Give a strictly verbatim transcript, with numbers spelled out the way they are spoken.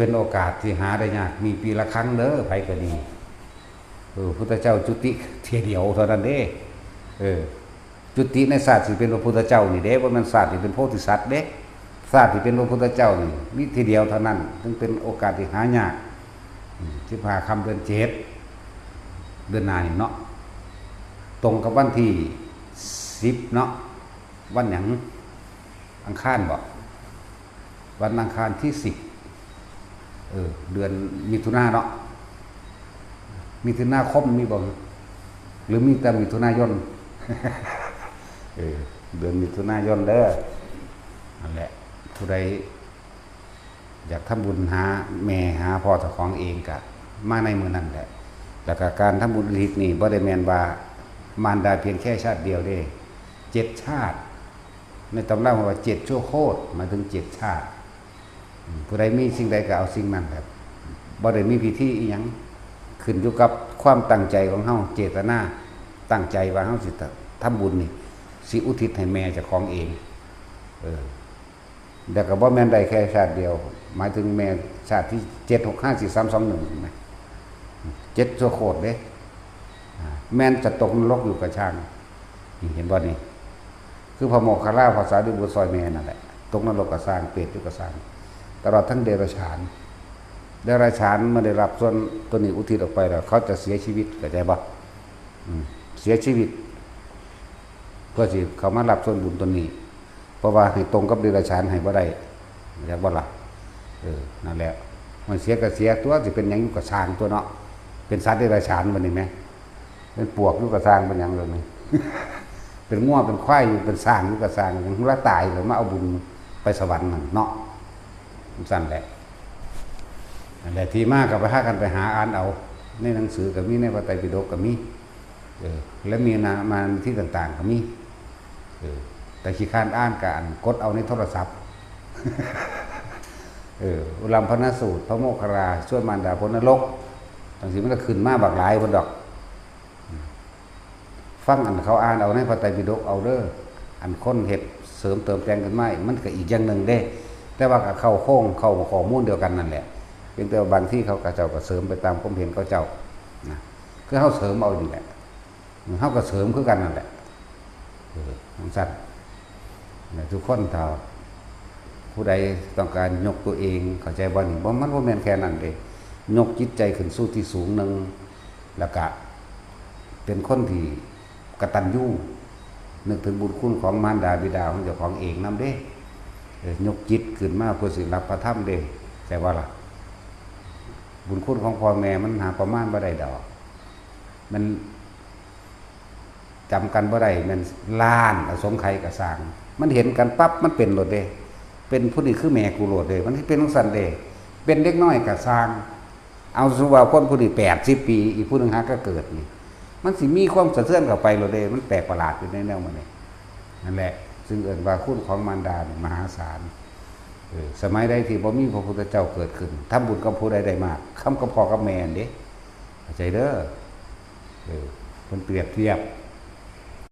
เป็นโอกาสที่หาได้ยาก มีปีละครั้งเด้อ ไผก็ดี เออ พุทธเจ้าจุติเทื่อเดียวเท่านั้นเด้ เออ จุติในชาติสิเป็นพระพุทธเจ้านี่เด้ บ่แม่นชาติที่เป็นโพธิสัตว์เด้ ชาติที่เป็นพระพุทธเจ้านี่มีเทื่อเดียวเท่านั้น จึงเป็นโอกาสที่หายาก อืม สิบห้าค่ำเดือนเจ็ด เดือนหน้านี่เนาะ ตรงกับวันที่สิบเนาะ วันหยัง อังคารบ่ วันอังคารที่สิบ เออ เดือนมิถุนาเนาะ มิถุนาคมมีบ่ หรือมีแต่มิถุนายน เออ เดือนมิถุนายนเด้อ นั่นแหละ ผู้ใดอยากทำบุญหาแม่หาพ่อเจ้าของเองก็มาในมื้อนั้นแหละ แล้วก็การทำบุญอุทิศนี่บ่ได้แม่นว่ามารดาเพียงแค่ชาติเดียวเด้ เจ็ดชาติ ในตำราว่าเจ็ดชั่วโคตร หมายถึงเจ็ดชาติ อืม ผู้ใดมีสิ่งใดก็เอาสิ่งนั้นแหละ บ่ได้มีพิธีอีหยัง ขึ้นอยู่กับความตั้งใจของเฮา เจตนา ตั้งใจว่าเฮาสิทำบุญนี่ สิอุทิศให้แม่เจ้าของเอง เออ แล้วก็บ่แม่นได้แค่ชาติเดียว หมายถึงแม่ชาติที่เจ็ดหกห้าสี่สามสองหนึ่ง เห็นไหม เจ็ดชั่วโคตรเด้ อ่า แม่นจะตกนรกอยู่กะช่าง นี่เห็นบ่นี่ คือพระโมคคัลลา พระสารีบุตรซอยแม่นั่นแหละ ตกนรกกะซ่าง เปรตอยู่กะซ่าง ตลอดทั้งเดรัจฉาน เดรัจฉานเมื่อได้รับส่วนตัวนี้อุทิศออกไปแล้ว เขาจะเสียชีวิต เข้าใจบ่ อืม เสียชีวิต เพื่อสิเข้ามารับส่วนบุญตัวนี้ เพราะว่าให้ตรงกับเดรัจฉานให้บ่ได้ เข้าใจบ่ล่ะ เออ นั่นแหละ มันเสียก็เสียตัว สิเป็นหยังอยู่กะซ่างตัวเนาะ เป็นสัตว์เดรัจฉานบัดนี้แหม เป็นปวกอยู่กะซ่าง เป็นหยังเดี๋ยวนี้ เป็นงัวเป็นควายอยู่ เป็นซ่างอยู่กะซ่าง หยังละตายแล้วมาเอาบุญไปสวรรค์นั่นเนาะ จั่งซั่นแหละ นั่นแหละ ที่มาก็ไปหากันไปหาอ่านเอา ในหนังสือก็มี ในพระไตรปิฎกก็มี เออ และมีนา มาที่ต่างๆก็มี เออ แต่ขี้คร้านอ่านก็อ่านกดเอาในโทรศัพท์ เออ อุลัมพนสูตร พระโมคคัลลา ช่วยมารดาพ้นนรก จั่งซี้มันก็ขึ้นมาบักหลายพุ้นดอก ฟังอันเขาอ่านเอาในพระไตรปิฎกเอาเด้อ อันคนเฮ็ดเสริมเติมแต่งขึ้นมาอีก มันก็อีกอย่างหนึ่งเด้ แต่ว่าก็เข้าโครง เข้าข้อมูลเดียวกันนั่นแหละ เพียงแต่ว่าบางทีเขาก็เจ้าก็เสริมไปตามความเห็นเขาเจ้า นะ คือเฮาเสริมเอานี่แหละ เฮาก็เสริมคือกันนั่นแหละ เออ จั่งซั่น นะ ทุกคนถ้าผู้ใดต้องการยกตัวเอง เข้าใจบ่นี่ บ่ มันบ่แม่นแค่นั้นเด้ ยกจิตใจขึ้นสู่ที่สูงหนึ่ง แล้วก็เป็นคนที่กตัญญู นึกถึงบุญคุณของมารดาบิดาของเจ้าของเองนำเด้ เออ ยกจิตขึ้นมาเพื่อสิรับพระธรรมเด้ เข้าใจบ่ล่ะ บุญคุณของพ่อแม่มันหาประมาณบ่ได้ดอก มัน จำกันบ่ได้ แม่นล้านอสงไขยก็ซ่าง มันเห็นกันปั๊บ มันเป็นโลดเด้ เป็นผู้นี้คือแม่กูโลดเด้ มันเป็นจั่งซั่นเด้ เป็นเด็กน้อยก็ซ่าง เอาสมมุติว่าคนผู้นี้แปดสิบปี อีกผู้หนึ่งหาก็เกิดนี่ มันสิมีความสะเทือนเข้าไปโลดเด้ มันแปลกประหลาดอยู่ในแนวมันนี่ นั่นแหละ ซึ่งเอิ้นว่าคุณของมารดานี่มหาศาล เออ สมัยใดที่บ่มีพระพุทธเจ้าเกิดขึ้น ทำบุญกับผู้ใดได้มาก ทำกับพ่อกับแม่นั่นเด้ เข้าใจเด้อ เออ เพิ่นเปรียบเทียบ